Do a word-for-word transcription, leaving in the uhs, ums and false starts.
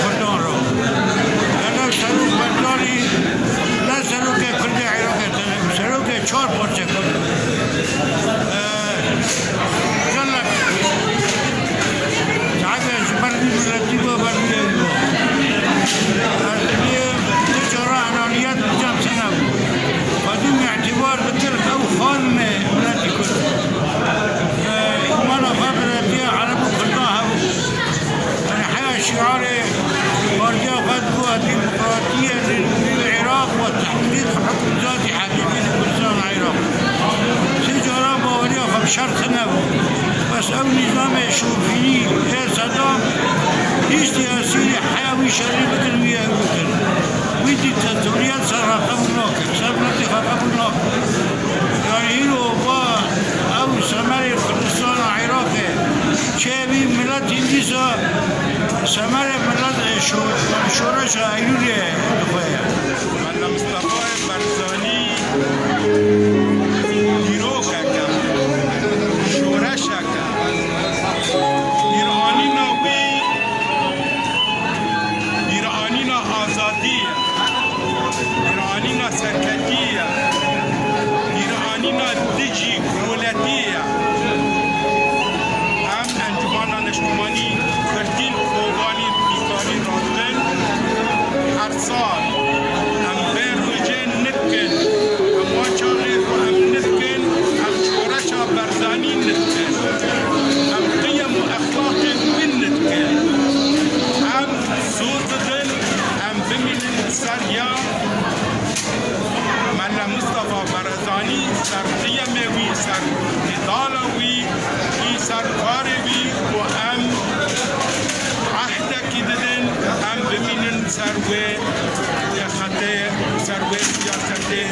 Kurdan re. Gelo Serok Barzanî ne serokê Kurdê Iraqê tene, serokê çar parçe Kurd. E, gelek sahibe ji ber vî miletî ve, ber vî yewî ve. Ez vê tu cara enaniyet bi cem tine bû. Xwedî min îtibar dikir, ew xanimê miletî Kurd. E, îmana xwe bi retiya Ereb û Kurdan hebû. Yanî heya şiarê partiya xwe dibû demokratiyê li, li Iraq û tehqîq hukmzatî heqîqî li Kurdistana Iraq. Sê caran baweriya xwe bi şer tine bû. Bes ew nîzamê şofînî ê Sedam hîç dî esîrî heya wî şerî bikin, wî ew bikin. Wî dîktatoriyet serre qebûl nakir, ser miletê xwe qebûl nakir. Yanî îro va ew semerê Kurdistana Iraqê çêbî, miletî dîsa semerê milet, şo-, şoreşa Eylûlê dixwe ye. Mela Mistefayê Barzanî dîrokeke, şoreşeke, bîranîna wî, bîranîna azadî ye. Bîranîna serketî ye. Bîranîna dijî koletî ye. Em Encûmena Neştîmanî Kurdîn Kobanî Bîkarî radin her sal. Em vê rojê nidikin. Em wan çaxê ku em nidikin, em şoreşa Barzanî nidikin. Em qiyem û exlaqên wî nidikin. Em soz didin, em bimînin ser ya Mela Mistefa Barzanî, ser qiyemê wî, ser nîdala wî, î ser karê wî ku em ehdekî didin, em bimînin ser wê xetê, ser wê siyasetê.